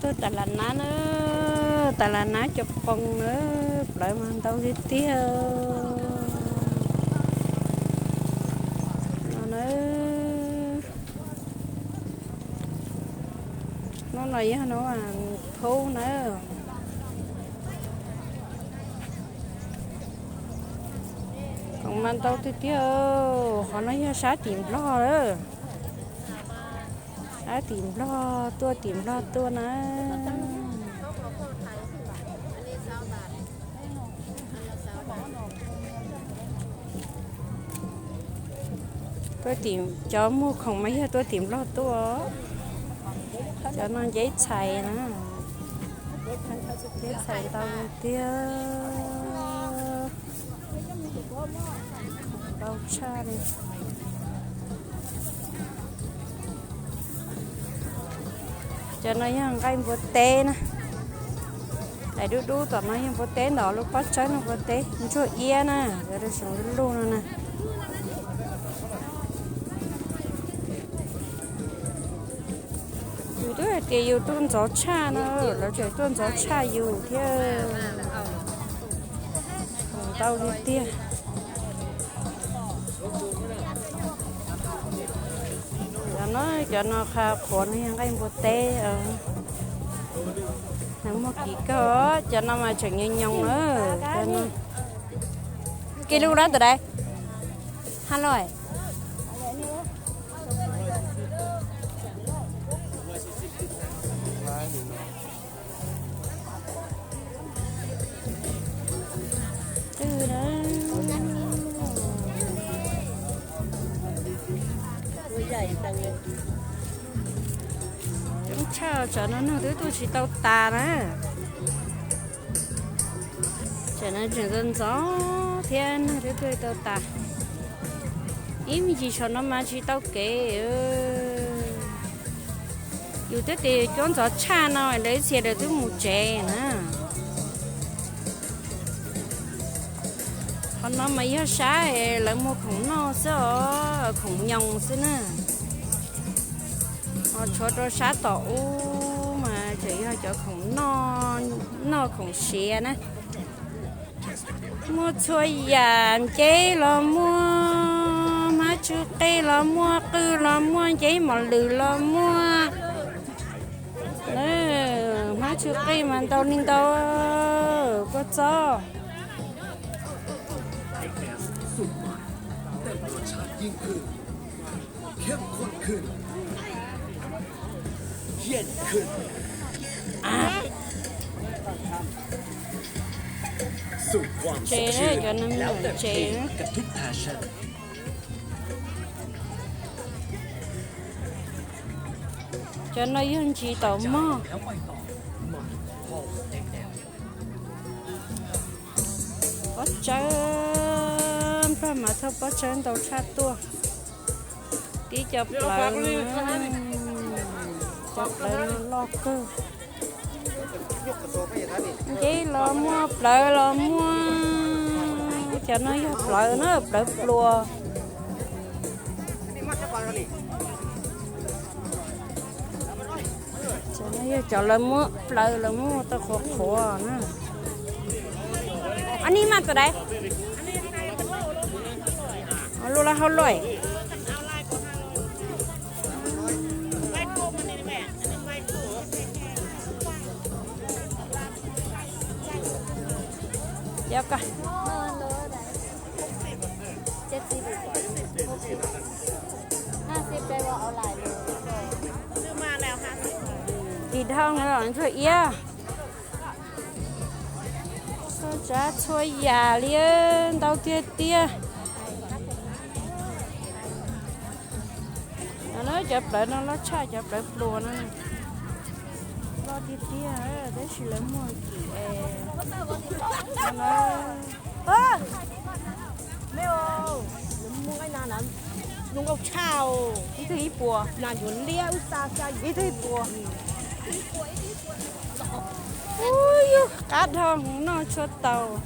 Tas las nab na, tas las nab cov qoo na, plawv mas ntau tiag tiag no na. Hnub no yog hnub phaub na. Khoom mas ntau tiag tiag. Qhov no yog sab tim Nplog lawm. Sab tim Nplog tuaj, tim Nplog tuaj na. Tuaj tim, cov muag khoom mas yog tuaj tim Nplog tuaj. Cov no nceb txhais na. Nceb txhais ntau tiag. Ntau tshaj li. Cov no yog nqaij npua teb na. Daim dub dub tom no yog npua teb, ntawm lub pob tsawb no npua teb, ntsuag iab na, cov rau xyoo lub lub no na. Yus twb hais tias yus tuaj ntxov tshaj no, lawv tseem tuaj ntxov tshaj yus thiab. Ntau tiag tiag. Cov no, cov no qha qhuav no yog nqaij npua teb. Nws muaj kim kawg, cov no mas tseem nyoos nyoos na. Cov no, kis lus na tus dais, ha loj. Twb na, coob tshaj, tsam no neeg twb tuaj tsis tau tas na. Tsam no tseem ntxov ntxov thiab neeg twb tuaj tsis tau tas. Ib me ntsis saum no mas tsis tau kev. Yus twb tias cuab ntxov tshaj no lawv ib txhia lawv twb mus tsev na. Qhov no mas yog sab lawv muag khoom noj xwb os, khoom nyoos xwb na. Ho tshuav rau sab tom ub mas tseem yog cov khoom noj, noj khoom siav na. Muaj txhua yam, nceb los muaj, hmab tsw qij los muaj, qwj los muaj, nceb mos lwm los muaj. Hmab tsw qij mas ntau li ntau, kua txob. Tsev, cov no me nyuam tsev. Cov no yog ntsis taum mog. Pob tsawb, Nplog mas thauj pob tsawb ntau tshaj tuaj. Tib cov plawv, cov plawv no loj kawg. Nceb los muaj, plawv los muaj. Cov no yog plawv na, plawv pluas. Cov no yog cov lawv muab plawv, lawv muab tau qhuav qhuav na. Ob nib mas tus dais. Lub lab hauj lwm. Yog koj. Ris dhau los ntsuag iab. Txhua tsav txhua yam li, ntau tiag tiag. No na, cov plawv no loj tshaj cov plawv pluas no. Loj tiag tiag, tab sis lawv muag kim es. Me, lawv muag nqaij na, zoo nkauj tshaj os. Ib tug ib puas, nas ncuav liab ib xa xa ib tug ib puas. Ub, yus qab dhau hmoov noj tshuav taus.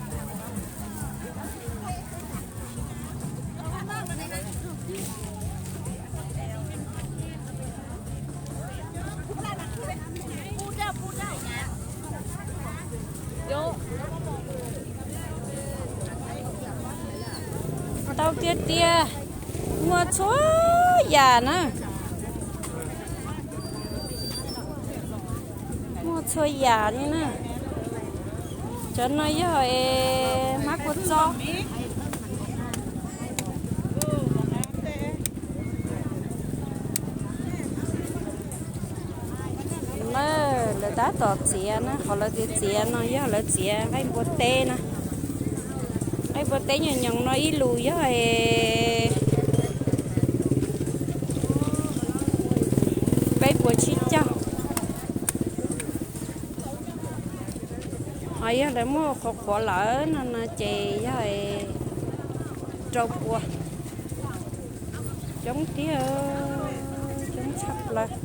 Tiag tiag, muaj txhua yam na. Muaj txhua yam li na. Cov no yog hmab kua txob. Lawv tab tom txiav na, qhov lawv txiav txiav no yog lawv txiav nqaij npua teb na. Nqaij npua teb nyoos nyoos no ib lus yog peb puas tsib caug. Ho yog lawv muab qhuav qhuav lawm no no ces yog rau pua. Coob tiag, coob tshaj plaws.